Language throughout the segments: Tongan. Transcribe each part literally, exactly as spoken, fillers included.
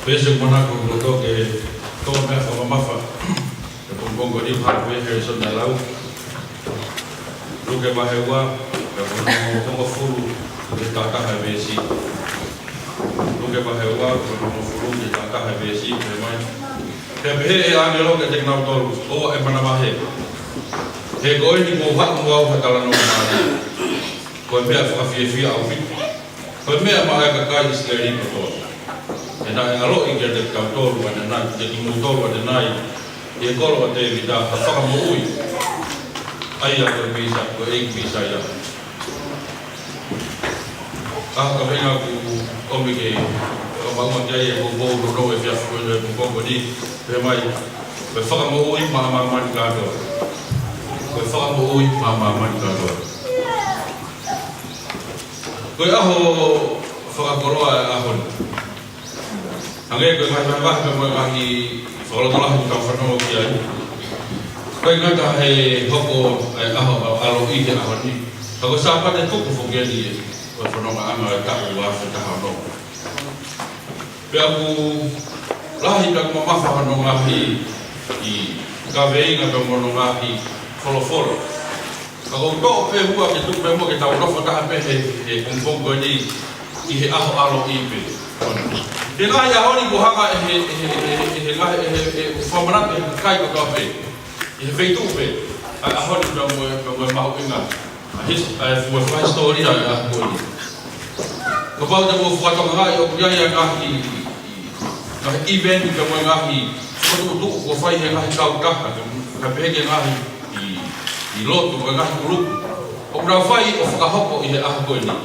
Veesi ʻoku ou manako ʻi loto ke tō meʻa fakamamafa he pongipongi ni, ʻoku hā pē he Sōne lau. Luke vahe ua, pea ko hono hongofulu ki he taha taha e veesi. Luke vahe ua, ko hono hongofulu ki he taha taha e veesi, pehē mai: Pea pehē ʻe he ʻāngelo kiate kinautolu, ʻOua ʻe manavahē. He ko eni kuo u haʻu mo au ha talanoa mālie, ko e meʻa fakafiefia ʻaupito, ko e meʻa maʻa e kakai ʻIsileli kotoa. He naʻe ʻaloʻi kiate kitautolu ʻanenai, kiate kimoutolu ʻanenai, ʻi he kolo ʻo Tēvita, ha fakamoʻui, ʻa ia ko e Mīsa-, ko e ʻEiki Mīsaia. ʻA e kaveinga ʻoku ou ʻomi ke fakamaʻunga ki ai e poupou nounou he efiafi ko eni he pongipongi ni, pehē mai: Ko e fakamoʻui maʻa māmani kātoa. Ko e fakamoʻui maʻa māmani kātoa. Ko e ʻaho fakakoloa e ʻaho ni. Hangē ko e ngaahi vahevahe pea mo e ngaahi fakalotolahi ʻoku tau fanongo ki ai, ʻoku ʻikai ngata he hoko e ʻaho ʻaloʻi he ʻaho ni, ka ko e Sāpate tuku foki eni ko e fonongaʻanga e taʻu ua afe taha ono. Pea ʻoku lahi pea ʻoku mamafa hono ngaahi kaveinga pea mo hono ngaahi folofola. Ka ʻoku ou toʻo pē muʻa ke tuku pē muʻa ke tau nofo taha pē he, he pongipongi ko eni ʻi he ʻaho ʻaloʻi pē. He ngaahi ʻaho ni kuo hanga ʻe he, ʻe he, ʻe he, ʻe he ngaahi, ʻe he, ʻe he fakamanatu ʻe he kakai kotoa pē ʻi he feituʻu pē ʻa e ʻaho ni pea mo e, pea mo e mahuʻinga ʻa e his-, ʻa e fua fakahisitōlia ʻa e ʻaho ko eni. Kapau te mou fakatokangaʻi ʻoku ʻi ai e ngaahi, ngaahi event pea mo e ngaahi fokotuʻutuʻu kuo fai ʻe he ngaahi kautaha, kae pehē ki he ngaahi ʻi, ʻi lotu, ko e ngaahi kulupu ʻoku nau fai ʻo fakahoko ʻi he ʻaho ko eni.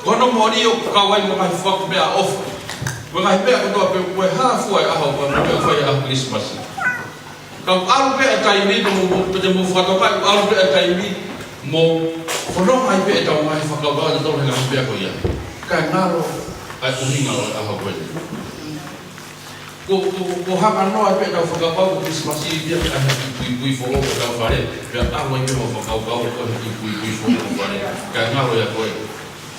Ko hono moʻoni ʻoku kau ai mo e ngaahi foaki meʻaʻofa, mo e ngaahi meʻa kotoa pē, ko e hā fua e ʻaho, ko e meʻa fai e ʻaho Kilisimasi. Ka ʻoku ʻalu pē e taimi, ka mo, mo, pea te mou fakatokangaʻi, ʻoku ʻalu pē e taimi mo fononga ai pē ʻetau ngaahi fakakaukau ʻatautolu he ngaahi meʻa ko ia, kae ngalo ʻa e ʻuhinga ʻo e ʻaho ko eni. Ko, ko, ko hanganoa pē ʻetau fakakaukau ko Kilisimasi ia ke ʻai ha kiʻi puipui foʻou ki hotau fale, pea ʻalu ai pē mo fakakaukau ko e kiʻi puipui foʻou ki fale, kae ngalo ia ko e,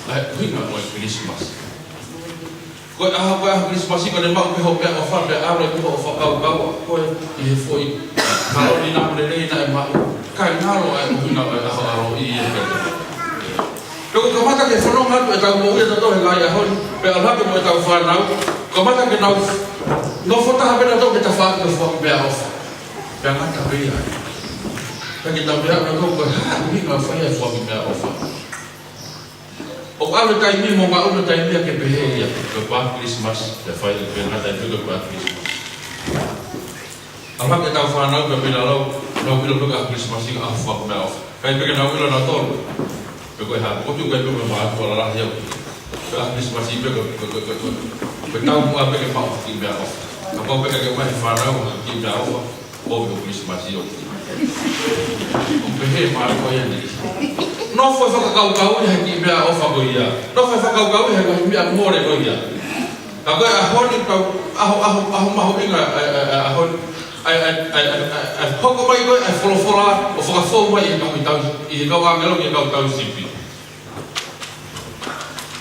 ʻa e ʻuhinga ʻo e Kilisimasi. Ko e ʻaho, ko e ʻaho Kilisimasi, ko ʻene maʻu pē hoʻo meʻaʻofa, pea ʻalu ai pē hoʻo fakakaukau, ko e ʻi he foʻi taloni namu lelei naʻe maʻu, kae ngalo ʻa e ʻuhinga ʻo e ʻaho ʻaloʻi ia. Pea ʻoku kamata ke fononga atu ʻetau moʻui ʻatautolu he ngaahi ʻaho ni, pea ʻalu hake mo ʻetau fānau, kamata ke nau nofo taha pē ʻatautolu he tafaʻaki ʻo e foaki meʻaʻofa. Pea ngata pē ia. Pea ke tau pehē ʻe nautolu ko e hā e ʻuhinga ʻoku fai ai e foaki meʻaʻofa. ʻOku ʻalu e taimi mo ngaʻunu e taimi ia ke pehē ia, ko e ʻaho Kilisimasi, pea fai pē ngata ai pē ko e ʻaho Kilisimasi. ʻAlu hake ʻetau fānau pē mei lalo, nau ʻilo pē ko e ʻaho Kilisimasi ko e ʻaho foaki meʻaʻofa. ʻIkai pē ke nau ʻilo nautolu pe ko e hā, ko e tuʻu ʻikai pē mo e mātuʻa lalahi au. Ko e ʻaho Kilisimasi pē ko e, ko e, ko e, ko e, ko e taumuʻa pē ke maʻu ha kiʻi meʻaʻofa. Kapau pē ʻe ʻomai ʻe he fānau ha kiʻi meʻaʻofa, ʻoku ʻikai ko e Kilisimasi ʻoku. ʻOku pehē mai ko ia ni. Nofo ʻo fakakaukauʻi ha kiʻi meʻaʻofa ko ia. Nofo ʻo fakakaukauʻi ha kiʻi meʻa mole ko ia. Ka ko e ʻaho ni, ko e ʻaho, ʻaho, ʻaho mahuʻinga ʻa e, ʻa e, ʻa e ʻaho ni. ʻA e, ʻa e, ʻa e, ʻa e, ʻa e, ʻa e hoko mai ko ē ʻa e folofola ʻo fakafou mai ʻi he kau tau, ʻi he kau ʻāngelo ki he kau tauhi sipi.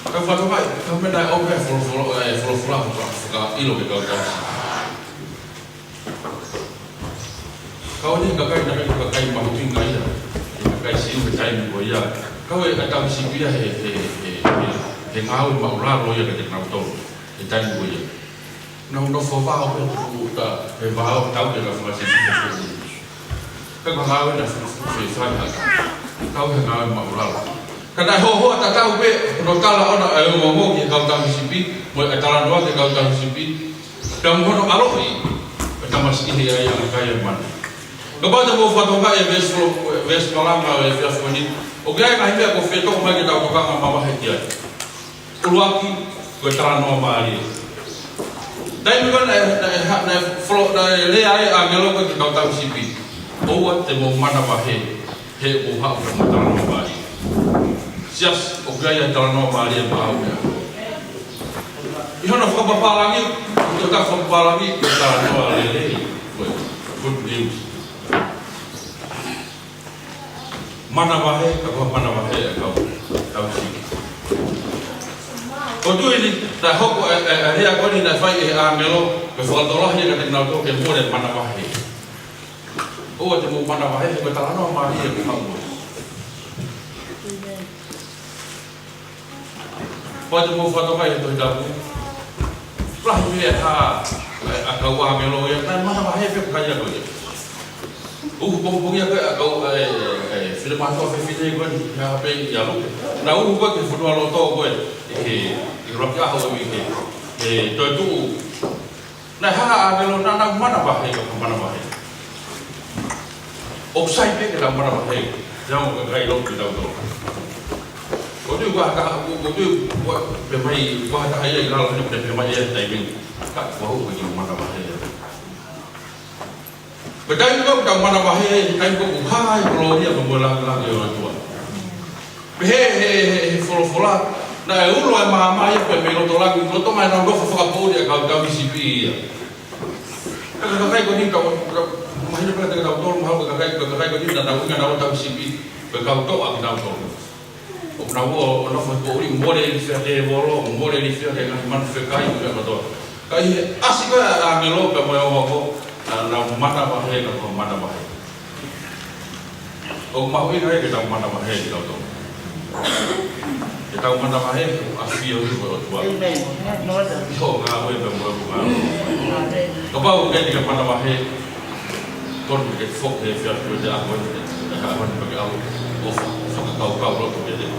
Ka fakatomai, ka mena ʻo pē folofola, ʻa e folofola ʻo faka-, fakaʻilo ki he kau tauhi sipi. Kau ai e kakai naʻe ʻikai ko e kakai mahuʻinga ia, e kakai Siu he taimi ko ia. Kau e kau tauhi sipi ia he, he, he, he, he ngāue māʻulalo ia kiate kinautolu he taimi ko ia. Nau nofo vao pē tuku uta, he vao tau ke ka fanga sipi ko ia. Ka ko e ngāue naʻe fuʻu, fuʻu fefai ha, kau he ngāue māʻulalo. Ka naʻe hohoa tatau pē hono tala ʻona ʻa e ongoongo ki he kau tauhi sipi, mo e talanoa ki he kau tauhi sipi, pea mo hono ʻaloʻi e tamasiʻi he ʻai ʻa e kakai ʻa e manu. Kapau te mou fakatokangaʻi e veesi folo-, veesi malanga ʻo e efiafi ni, ʻoku ʻi ai e ngaahi meʻa ʻoku ou fie toʻo mai ke tau tokanga mavahe ki ai. ʻUluaki, ko e talanoa mālie. Taimi ko ē naʻe, naʻe ha-, naʻe folo-, naʻe lea ai e ʻāngelo ko ē ki he kau tauhi sipi, ʻOua te mou manavahē, he ʻoku ou haʻu mo ha talanoa mālie. Siasi, ʻoku ʻi ai e talanoa mālie maʻau ia. ʻI hono fakapapālangi, ʻi hono fakapapālangi, ko e talanoa lelei, ko e good news. Manavahē, ka ko e manavahē ʻa e kau tauhi sipi. ʻOku ou tui naʻe hoko e, e, e lea ko eni naʻe fai ʻe he ʻāngelo, ko e fakalotolahi ia kiate kinautolu ke mole manavahē. ʻOua te mou manavahē, he ko e talanoa mālie ʻoku haʻu mo ia. ʻOua te mou fakatoka ʻi he Tohi Tapu. Lahi pē ʻa e hā, ʻa e, ʻa e kau ʻāngelo ia, naʻe manavahē pē ʻa e kakai ko ia. ʻUhu pongipongia ko ē ʻa e kau, ʻa e, ʻa e finemātuʻa fefine ko eni, ʻi he ʻapi ʻi ʻAluke. Naʻe ʻuhu ko ē ki he fonualoto ko ē, ʻi he, ʻi he ʻuluaki ʻaho ʻo e uike, he toetuʻu. Naʻe hā ʻa e ʻāngelo, naʻa nau manavahē, ka manavahē. ʻOku sai pē ke nau manavahē, he ʻoku ʻikai lotu kitautolu. ʻOku ou tui ʻoku ʻi ai ha taha, ʻoku, ʻoku ou tui ʻoku, pehē mai, ʻoku ʻi ai ha taha ia ʻi lalo heni, pehē mai ia he taimi ni. Ka, ʻoku ou tui ʻoku manavahē. Ko e taimi ko ē ʻoku tau manavahē, taimi ko ē ʻoku hā ai e kolōlia mo e lāngilangi ʻo e ʻOtua. Pehē ʻe he, he, he folofola, naʻe ulo ʻa e maama ia pē mei loto langi, lolotonga ʻenau nofo fakapoʻuli ʻa e kau tauhi sipi ia. Ka ko e kakai ko eni tau, tau, mahino pē kiate kitautolu mahalo ko e kakai, ko e kakai ko eni naʻa nau ʻuhinga ʻenau tauhi sipi, ko e kau toʻa kinautolu. ʻOku nau ō ʻo nofo he poʻuli, mole ilifia ʻa e tēvolo, mole ilifia ʻa e ngaahi manu fekai, mo e meʻa kotoa. Ka ʻi he ʻasi ko ē ʻa e ʻāngelo pea mo e ongo ako, naʻa nau manavahē, ka ko e manavahē. ʻOku mahuʻinga ia ke tau manavahē kitautolu. Ke tau manavahē, ʻoku ʻafio hifo ʻa e ʻOtua. ʻĒmeni. ʻI hoʻo ngāue pea mo ʻeku ngāue. Kapau ʻoku ʻikai te ke manavahē, tonu ke foki he efiafi ko eni, ʻa e ʻaho ni, ʻa e ʻaho ni pea ke ʻalu ʻo fa-, fakakaukau loto kiate ia.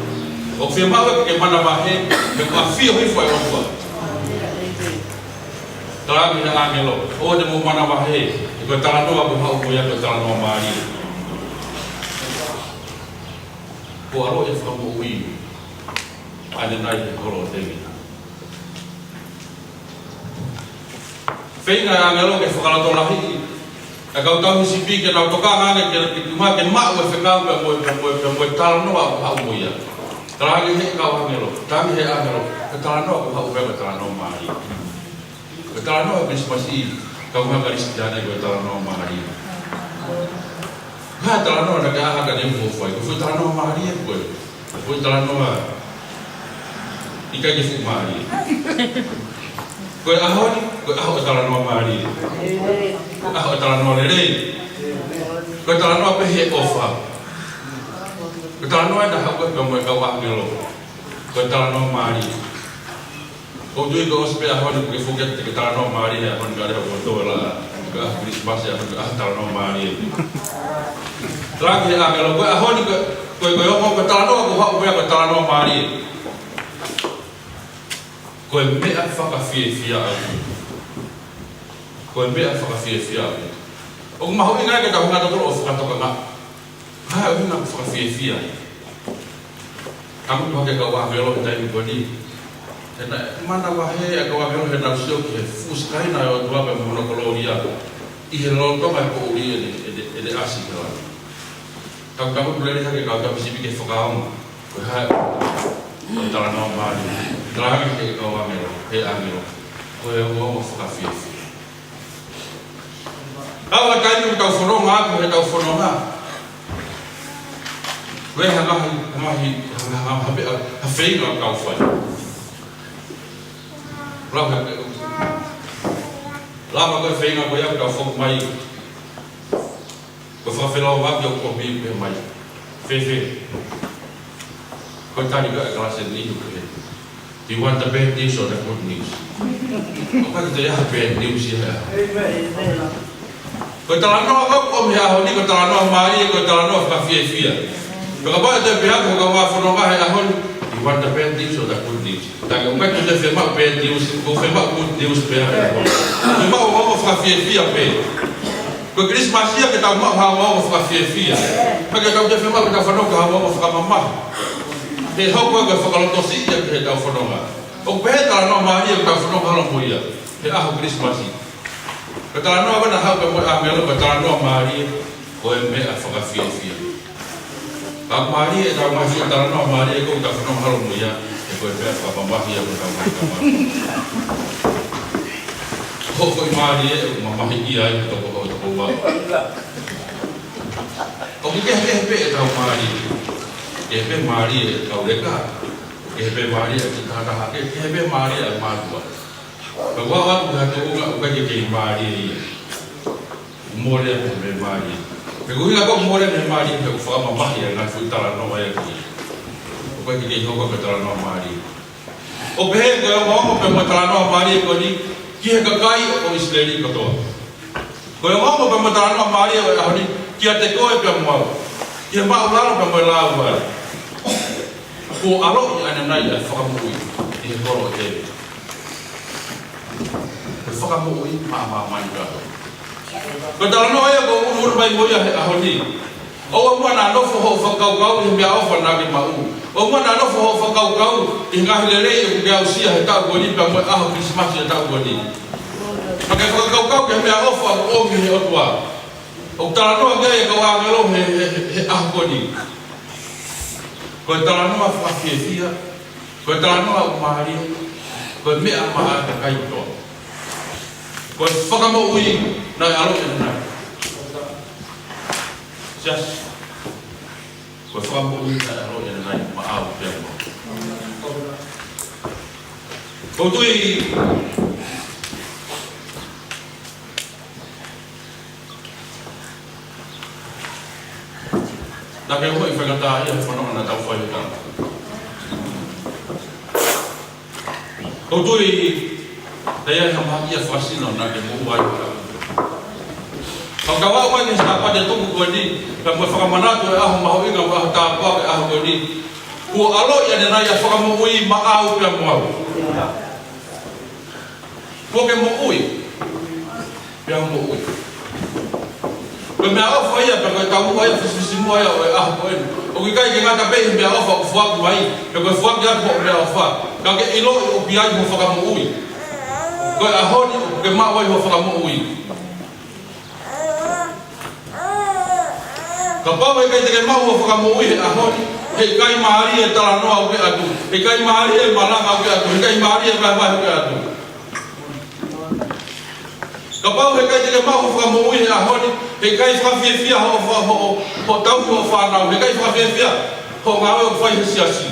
ʻOku fiemaʻu ke ke manavahē, he ʻoku ʻafio hifo ʻa e ʻOtua. Talaange ʻe he ʻāngelo, ʻoua te mou manavahē, he ko e talanoa ʻoku haʻu mo ia ko e talanoa mālie. Kuo ʻaloʻi ʻa e Fakamoʻui ʻanenai he holo ʻo Tēvita. Feinga ʻa e ʻāngelo ke fakalotolahiʻi ʻa e kau tauhi sipi ke nau tokanga ange ke, ke tuʻunga ke maʻu e fekau pea mo e, pea mo e, pea mo e talanoa ʻoku haʻu mo ia. Talaange ʻe he kau ʻāngelo, talaange ʻe he ʻāngelo, ko e talanoa ʻoku haʻu pē ko e talanoa mālie. Ko e talanoa Kilisimasi, kaungā Kalisitiane, ko e talanoa mālie. Ko e talanoa naʻa ke ʻā hake ʻo fai, ko e foʻi talanoa mālie ko ē. Ko e talanoa ʻikai ke fuʻu mālie. Ko e ʻaho ni, ko e ʻaho ʻo e talanoa mālie. Ko e ʻaho ʻo e talanoa lelei. Ko e talanoa pē he ʻofa. Ko e talanoa ʻena haʻu ko ē pea mo e kau ʻāngelo. Ko e talanoa mālie. ʻOku ou tui kuo ʻosi pē ʻaho ni kuo ke foki atu ke talanoa mālie he ʻaho ni, ka lea ʻo tō la, ka Kilisimasi ʻaho ni, ʻa e talanoa mālie. Talaange ʻe he ʻāngelo, ko e ʻaho ni ko, ko, ko e ongo, ko e talanoa ʻoku haʻu pē ko e talanoa mālie. Ko e meʻa fakafiefia ʻaupito. Ko e meʻa fakafiefia ʻaupito. ʻOku mahuʻinga ke tau hanga tautolu ʻo fakatokangaʻi. Hā e ʻuhinga ʻoku fakafiefia ai? Tangutu hake e kau ʻāngelo he taimi ko eni. He naʻe manavahē ʻa e kau ʻāngelo heʻenau sio ki he fuʻu Sikaina ʻo e ʻOtua pea mo hono kolōlia ʻi he lolotonga e poʻuli ʻene, ʻene, ʻene ʻasi ki langi. Tau tangutu lelei hake e kau tauhi sipi ke fakaongo. Ko e hā e talanoa mālie? Talaange ʻe he kau ʻāngelo, ʻe he ʻāngelo, ko e ongoongo fakafiefia. Kau ʻa e taimi ʻoku tau fononga atu he ʻetau fononga. Ko e hā e ngaahi, ngaahi, ha, ha, ha, ha, ha feinga ʻoku tau fai? Lava, lava ko e feinga ko ia ʻoku tau foki mai. Ko e fakafelōngoaki ʻoku ʻomi pē mai. Fēfē? Ko e tali ko ē ʻa e kalasi ni ʻoku pehē, "Do you want the bad news or the good news?" ʻOku ʻikai toe ʻi ai ha bad news ia. Ko e talanoa ʻoku ʻomi he ʻaho ni, ko e talanoa mālie, ko e talanoa fakafiefia. Pea kapau ʻe toe pehē atu ʻe he kau fononga he ʻaho ni, "Do you want the bad news or the good news?" Ka ʻoku ʻikai toe fiemaʻu bad news, ʻoku fiemaʻu good news pē. Fiemaʻu ongoongo fakafiefia pē. Ko e Kilisimasi ia ke tau maʻu ha ongoongo fakafiefia. ʻIkai ke tau toe fiemaʻu ke tau fanongo ki ha ongoongo fakamamahi. He hoko ia ko e fakalotosiʻi ia ki heʻetau fononga. ʻOku pehē e talanoa mālie ʻoku tau fononga holo mo ia he ʻaho Kilisimasi. Ko e talanoa ko ē naʻe haʻu pē mo e ʻāngelo, ko e talanoa mālie, ko e meʻa fakafiefia. Ka mālie ʻetau ngaahi talanoa mālie ʻoku tau fononga holo mo ia, he ko e meʻa fakamamahi ia ʻoku tau ngaahi talanoa. Ko e foʻi mālie ʻoku mamahiʻia ai e toko, toko ua. ʻOku kehekehe pē ʻetau mālie. Kehe pē mālie ʻetau leka. Kehe pē mālie ʻa e takitaha, ke, kehe pē mālie ʻa e mātuʻa. Pea ʻoku ʻalu atu ki ha tuʻunga ʻoku ʻikai ke kei mālie ia. Mole atu pē mālie. He ko e ʻuhinga ʻoku mole pē mālie, he ʻoku fakamamahi ʻa e ngaahi foʻi talanoa ia ki ai. ʻOku ʻikai ke kei hoko ko e talanoa mālie. ʻO pehē ko e ongoongo pē mo e talanoa mālie ko eni ki he kakai ʻo ʻIsileli kotoa. Ko e ongoongo pē mo e talanoa mālie ʻo e ʻaho ni kiate koe pea mo au, ki he māʻulalo pea mo e lāuvale. Kuo ʻaloʻi ʻanenai ʻa e Fakamoʻui ʻi he kolo ʻo Tēvita. Ko e Fakamoʻui maʻa māmani kātoa. Ko e talanoa ia ʻoku ou ʻunuʻunu mai mo ia he ʻaho ni. ʻOua muʻa naʻa nofo hoʻo fakakaukau ʻi he meʻaʻofa naʻa ke maʻu. ʻOua muʻa naʻa nofo hoʻo fakakaukau ʻi he ngaahi lelei ʻoku ke aʻusia he taʻu ko eni pea mo e ʻaho Kilisimasi he taʻu ko eni. Ka ke fakakaukau ki he meʻaʻofa ʻoku ʻomi ʻe he ʻOtua. ʻOku talanoa ki ai e kau ʻāngelo he, he, he, he ʻaho ko eni. Ko e talanoa fakafiefia, ko e talanoa ʻoku mālie, ko e meʻa maʻa e kakai kotoa. Ko e Fakamoʻui naʻe ʻaloʻi ʻanenai. Siasi. Ko e Fakamoʻui naʻe ʻaloʻi ʻanenai maʻau pea mo au. ʻOku ou tui naʻa ke ongoʻi faingataʻaʻia he fononga naʻa tau fai ʻo tau. ʻOku ou tui naʻe ʻi ai ha mahaki fakasino naʻa ke moʻua ai. Ka u kau ai ki he Sāpate tuku ko eni, pea mo e fakamanatu e ʻaho mahuʻinga mo e ʻaho tāpuaki ʻo e ʻaho ko eni. Kuo ʻaloʻi ʻanenai ʻa e Fakamoʻui maʻau pea mo au. Kuo ke moʻui. Pea u moʻui. Ko e meʻaʻofa ia, pea ko e taumuʻa ia fisifisimuʻa ia ʻo e ʻaho ko eni. ʻOku ʻikai ke ngata pē he meʻaʻofa ʻoku foaki mai, pea ko e foaki atu hoʻo meʻaʻofa, ka ke ʻiloʻi ʻoku ʻi ai hoʻo Fakamoʻui. Ko e ʻaho ni ʻoku ke maʻu ai hoʻo Fakamoʻui. Kapau heʻikai te ke maʻu hoʻo Fakamoʻui he ʻaho ni, heʻikai mālie e talanoa ʻoku ke ʻatu, heʻikai mālie e malanga ʻoku ke ʻatu, heʻikai mālie e vahevahe ʻoku ke ʻatu. Kapau heʻikai te ke maʻu hoʻo Fakamoʻui he ʻaho ni, heʻikai fakafiefia hoʻo fa-, hoʻo, hoʻo tauhi hoʻo fānau, heʻikai fakafiefia hoʻo ngāue ʻoku fai he siasi.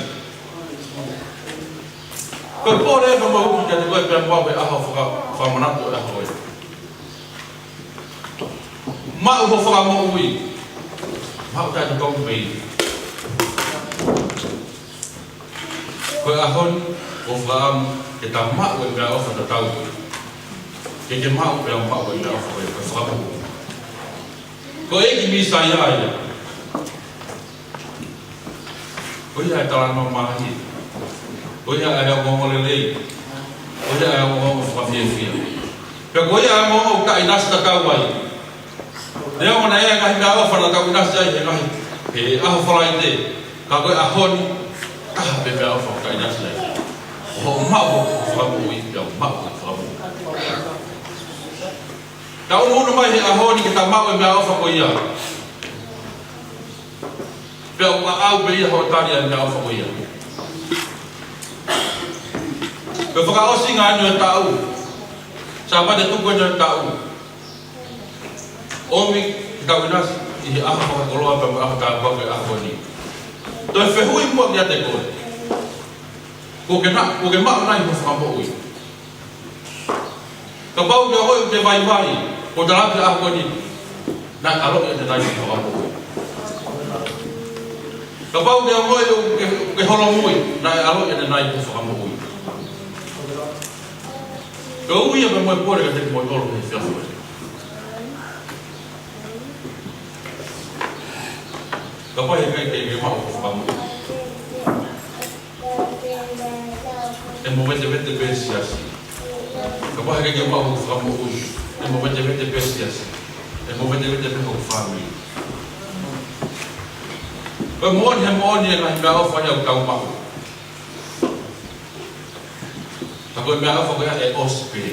Ko e pole ʻoku mau ʻomi kiate koe pea mo au he ʻaho faka-, fakamanatu ʻo e ʻaho ko eni. Maʻu hoʻo Fakamoʻui. Maʻu taʻetotongi pē ia. Ko e ʻaho ni, ʻoku ou fakaʻamu ke ta maʻu e meʻaʻofa tatau ko ē. Ke ke maʻu pea maʻu e meʻaʻofa ko ē, ko e Fakamoʻui. Ko e ʻEiki Mīsaia ia. Ko ia e talanoa mālie. Ko ia e ongoongo lelei. Ko ia e ongoongo fakafiefia. Pea ko ia e ongoongo ʻoku ta ʻinasi tatau ai. Neongo naʻe ʻi ai e ngaahi meʻaʻofa naʻa tau ʻinasi ai he ngaahi, he ʻaho Falaite. Ka ko e ʻaho ni, taha pē meʻaʻofa ʻoku ta ʻinasi ai. Hoʻo maʻu hoʻo Fakamoʻui, pea maʻu hoʻo Fakamoʻui. Ta ʻunuʻunu mai he ʻaho ni ke ta maʻu e meʻaʻofa ko ia. Pea ʻoku ʻaʻau pē ia hoʻo tali ʻa e meʻaʻofa ko ia. Ko e fakaʻosinga eni ʻo e taʻu. Sāpate tuku eni ʻo e taʻu. ʻOmi ke tau ʻinasi ʻi he ʻaho fakakoloa pea mo e ʻaho tāpuaki ʻo e ʻaho ni. Toe fehuʻi muʻa kiate koe. Kuo ke na-, kuo ke maʻu nai hoʻo Fakamoʻui? Kapau ke ongoʻi ʻoku ke vaivai, kuo tala atu he ʻaho ko eni, naʻe ʻaloʻi ʻanenai hoʻo Fakamoʻui. Kapau ke ongoʻi ʻoku ke, ke holomui, naʻe ʻaloʻi ʻanenai hoʻo Fakamoʻui. Ko e ui ia pea mo e pole kiate kimoutolu he efiafi ni. Kapau heʻikai ke ke maʻu hoʻo Fakamoʻui, ʻe movetevete pē siasi. Kapau heʻikai ke maʻu hoʻo Fakamoʻui, ʻe movetevete pē siasi. ʻE movetevete pē hoʻo fāmili. Ko e moʻoni, he moʻoni e ngaahi meʻaʻofa ia ʻoku tau maʻu. Ka ko e meʻaʻofa ko ia ʻe ʻosi pē.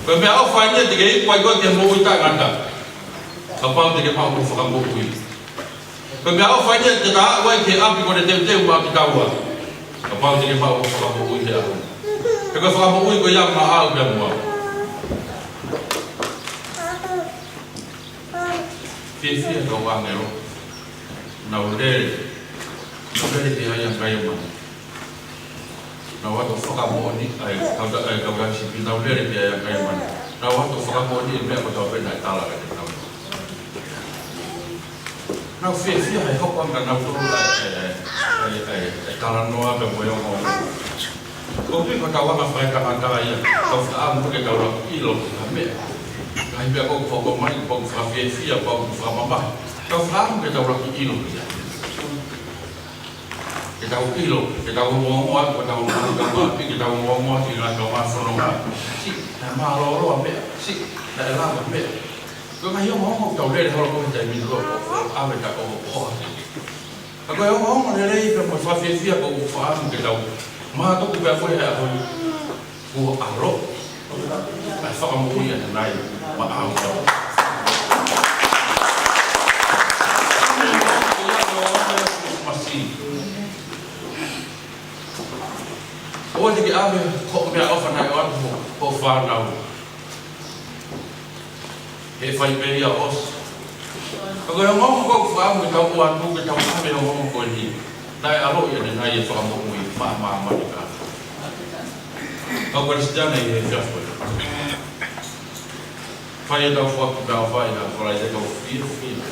Ko e meʻaʻofa eni ia te ke iku ai koe ki he moʻui taʻengata. Kapau te ke maʻu hoʻo Fakamoʻui. Ko e meʻaʻofa eni ia te ta aʻu ai ki he ʻapi kuo ne teuteu maʻa kitaua. Kapau te ke maʻu hoʻo Fakamoʻui he ʻaho ni. He ko e Fakamoʻui ko ia maʻau pea mo au. Fiefia e kau ʻāngelo. Nau lele. Nau lele pē ʻa e ngaahi manu. Nau ō atu ʻo fakamoʻoni, ʻa e kau ta-, ʻa e kau tangata sipi, nau lele pē ʻa e ngaahi manu. Nau ō atu ʻo fakamoʻoni e meʻa kotoa pē naʻe tala kiate kinautolu. Nau fiefia he hoko ange kia nautolu ʻa e, ʻa e, ʻa e, ʻa e, ʻa e talanoa pea mo e ongoongo. Ko e piko tau anga fakaetangata ia, tau fakaʻamu ke tau laka ʻilo ki ha meʻa. Ngaahi meʻa ʻoku hoko mai, ʻoku fakafiefia, ʻoku fakamamahi. Tau fakaʻamu ke tau laka ʻilo ki ai. Ke tau ʻilo, ke tau ongoongoa, ke tau ongoongoa, ke tau ongoongoa ki he ngaahi kau fononga. Siʻi, naʻe mālōlō ʻa e meʻa, siʻi, naʻe lava ʻa e meʻa. Ko e ngaahi ongoongo ʻoku tau lele holo ko ē he taimi ni ko ē, ʻave taʻu ʻo, ʻo, ʻo. Ka ko e ongoongo lelei pea mo e fakafiefia ʻoku fakaʻamu ke tau mātuku pea ko e ʻaho ni. Kuo ʻaloʻi ʻa e Fakamoʻui ʻanenai maʻau. Masi. ʻOua te ke ʻave hoʻo meʻaʻofa naʻe ʻoatu ho, ho fānau. He fai pē ia ʻo ʻosi. Ka ko e ongoongo ʻoku fakaʻamu ke tau ʻoatu, ke tau ʻave e ongoongo ko eni. Naʻe ʻaloʻi ʻanenai e Fakamoʻui maʻa māmani ka. Kau Kalisitiane ʻi he efiafi ko eni. Fai ʻetau foaki meʻaʻofa ʻi he Falaite, kau fiefia.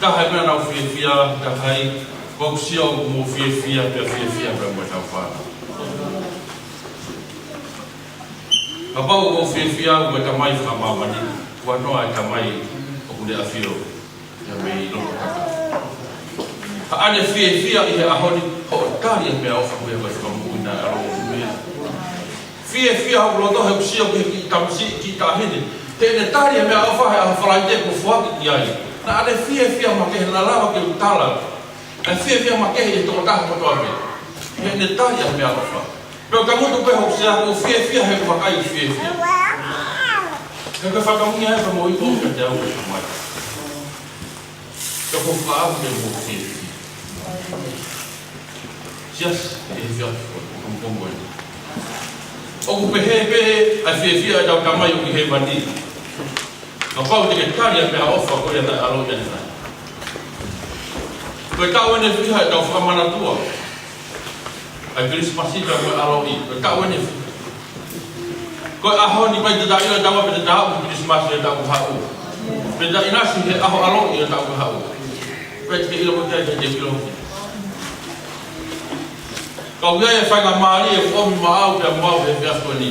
Taha e meʻa naʻa ku fiefia, taha ai, ʻoku ou sio ʻoku mou fiefia, pea fiefia pea mo ʻetau fānau. Kapau ʻoku ou fiefia au mo e Tamai fakamāmani, kuo noa e Tamai ʻoku ne ʻafio ia mei loto tapu. Haʻane fiefia ʻi he ʻaho ni, hoʻo tali e meʻaʻofa ko ia ko e Fakamoʻui naʻe ʻaloʻi mei. Fiefia hoku loto he ʻoku ou sio ki he kiʻi tamasiʻi, kiʻi taʻahine. Heʻene tali e meʻaʻofa he ʻaho Falaite kuo foaki ki ai. Naʻa ne fiefia makehe, naʻa ne lava ke u tala. Naʻe fiefia makehe e tokotaha kotoa pē. Heʻene tali e meʻaʻofa. Pea ʻoku tangutu pē hoku sea, ʻoku ou fiefia he ʻoku ou vakai ʻoku fiefia. He ko e fatongia ia e Fakamoʻui ʻoku ʻiate au ʻoku mai. Pea ʻoku ou fakaʻamu ke mou fiefia. Siasi, ʻe fiefia, ʻoku ou pongipongi eni. ʻOku pehē pē ʻa e fiefia ʻetau Tamai ʻoku ʻi hēvani. Kapau te ke tali e meʻaʻofa ko ia naʻe ʻaloʻi ʻanenai. Ko e taʻu ʻeni ʻe fiha ʻetau fakamanatua ʻa e Kilisimasi pea mo e ʻaloʻi. Ko e taʻu ʻeni ʻe fiha. Ko e ʻaho ni ʻikai te tau ʻilo ʻe taua pe te tau aʻu ki he Kilisimasi ʻi he taʻu kahaʻu. Pe te ʻinasi he ʻaho ʻaloʻi ʻi he taʻu kahaʻu. ʻIkai te ke ʻilo koe, ʻikai te ke ʻilo koe. Ka ʻoku ʻi ai e faingamālie ʻoku ʻomi maʻau pea mo au he efiafi ko eni.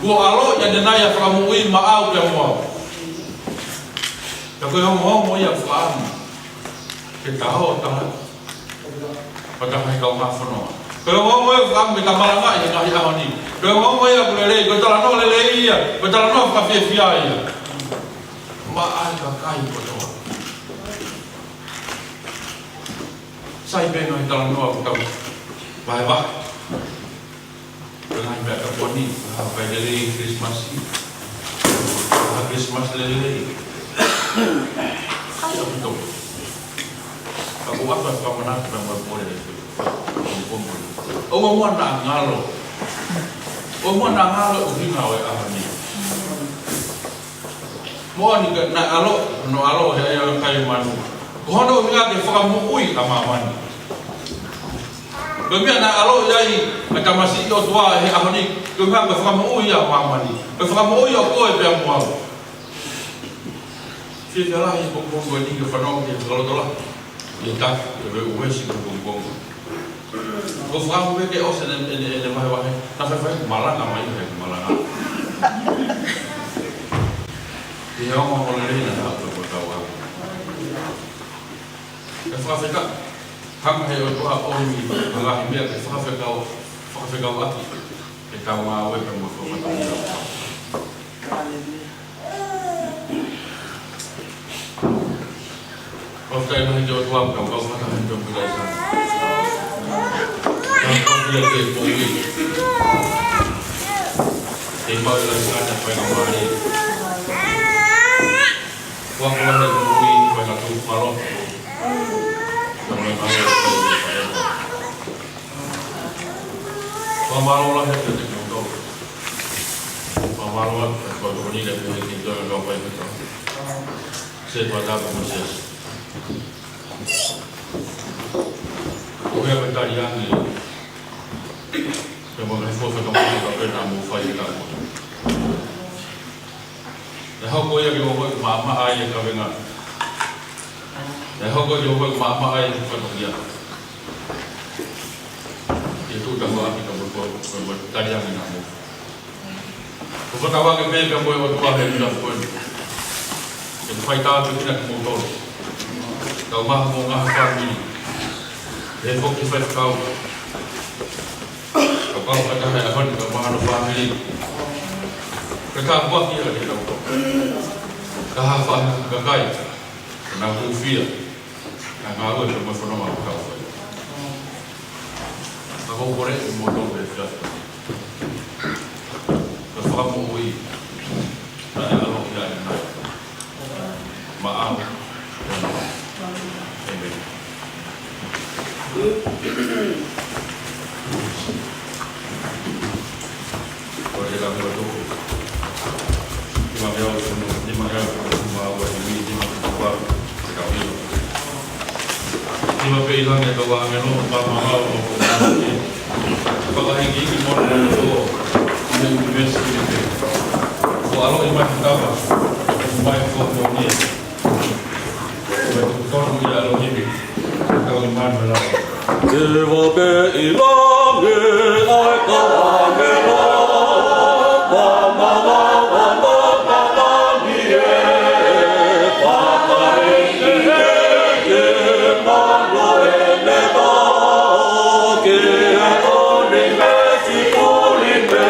Kuo ʻaloʻi ʻanenai ʻa e Fakamoʻui maʻau pea mo au. Ka ko e ongoongo ia ʻoku fakaʻamu ke tau tala. Pea tau ngaahi kaungā fononga. Ko e ongoongo ia ʻoku fakaʻamu ke tau malangaʻi he ngaahi ʻaho ni. Ko e ongoongo ia ʻoku lelei, ko e talanoa lelei ia, ko e talanoa fakafiefia ia. Maʻa e kakai kotoa. Sai pē ngaahi talanoa ʻoku tau vahevahe. Ko e ngaahi meʻa ka ko eni, ha kai lelei Kilisimasi. Ha Kilisimasi lelei. Sai ʻaupito. Ka ʻoku ou ʻoatu ʻa e fakamanatu pea mo e pole he pongipongi. ʻOua muʻa naʻa ngalo. ʻOua muʻa naʻa ngalo e ʻuhinga ʻo e ʻaho ni. Moʻoni ka naʻe ʻalo, hono ʻalo he ʻai ʻa e kai manu. Ko hono ʻuhinga ke fakamoʻui ʻa māmani. Ko e meʻa naʻe ʻaloʻi ai ʻa e tamasiʻi ʻOtua he ʻaho ni, ko e ʻuhinga ke fakamoʻui ʻa māmani. Ke fakamoʻui ʻa koe pea mo au. Fiefia lahi he pongipongi ko eni ke fanongo ki he fakalotolahi. ʻI he taki, ʻi he uesi ko e pongipongi. ʻOku ou fakaʻamu pē ke ʻosi ʻene, ʻene, ʻene vahevahe. Naʻa faifai ʻoku malanga mai, he ʻoku malanga. ʻI he ongoongo lelei naʻa tau ʻoatu. Ke fakafetaʻi. Hanga he ʻOtua ʻo ʻomi ha ngaahi meʻa ke fakafekau, fakafekauʻaki ʻetau ngāue pea mo e fatongia. Fakafetaʻi lahi ki he ʻOtua, kau kau fakataha ʻi he ʻOtua ʻi Laisana. Kau kau ia ke poui. Ke mau ʻi Laisana, faingamālie. Kua kua he ui, faingatuku mālō. Kau mai mālō. Fakamālō lahi atu kiate kimoutolu. Fakamālō atu kiate kimoutolu ni le pule ki tō na kau pai ki tō. Se pata pa mo se. Ko ia ko e tali ange. Pea mo e ngaahi fua fakamoʻoni ka pena mo fai e ka mo. Naʻe hoko ia ke ʻoua ʻe maʻamaʻa ai e kavenga. Naʻe hoko ia ke ʻoua ʻe maʻamaʻa ai e fatongia. Ke tuʻu taha ʻaki ka mo ko, ko mo tali ange na mo. Ko fakawa ke pē ka mo e ʻOtua he mira ko eni. Ke fai tāpuekina kimoutolu. Kau maha mo e ngaahi fāmili. He foki fai kau. Ka pau ka taha e ʻaho ni ka mahalo fāmili. Ka tāpuaki ia ke tau. Ka ha fāmili ka kai. Ka nau kufia. Ka ngāue ka mo e fononga ka kau fai. Ka ko kore e mo tau e fia. Ka fakamoʻui. Ka e alo ia e nai. Maʻau. ʻĒmeni. Ko e ka mua toko. Nima mea o sono, nima mea o sono, ma ua i mi, nima mea o sono, te ka ua. Nima pē ʻi langi ka ua me no, ma ma ua o ko. Fakahiki ki mo no to. Mo u mesi ni pē. Ko alo i mai kava. Mai ko ko ni. Ko e tonu ia lo ni. Kau i mai la. Te va pē ʻi langi ai ka ua me no. Ma ma ua ma ma ma ni e. Fakahiki ki mo no e me to. Ke o ni me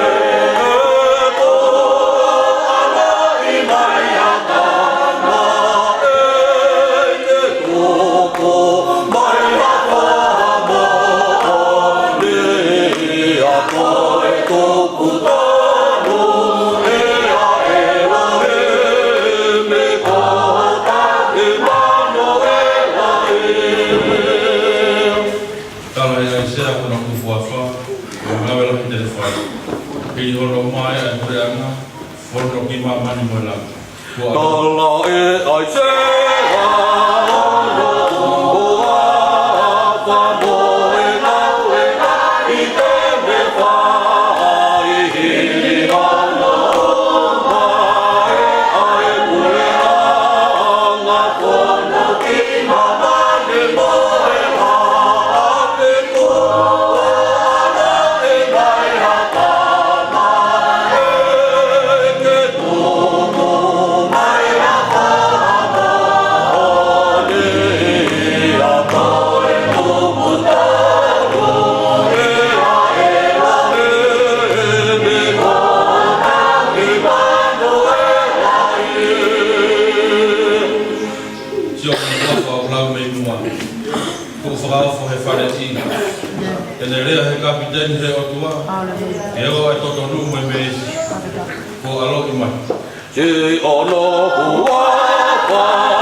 Tala ʻe ʻAisea ko hono kupu ʻa fā, ko e ngāue lahi te ne fai. Pili hono mai ʻa e puleʻanga, fono ki māmani mo e langi. Tala ʻe ʻAisea ko hono kupu ʻa fā mo e ngāue lahi te ne fai. Pili hono mai ʻa e puleʻanga, fono ki māmani mo e langi. Sio ki he ʻofa ʻa ʻApalahame ʻi muʻa. Kuo fakaofo he fale ʻi. ʻEne lea he kapiteni he ʻOtua. Ke ʻoua ʻe totonu mo e meesi. Kuo ʻaloʻi mai. Sio ki hono kupu ʻa fā.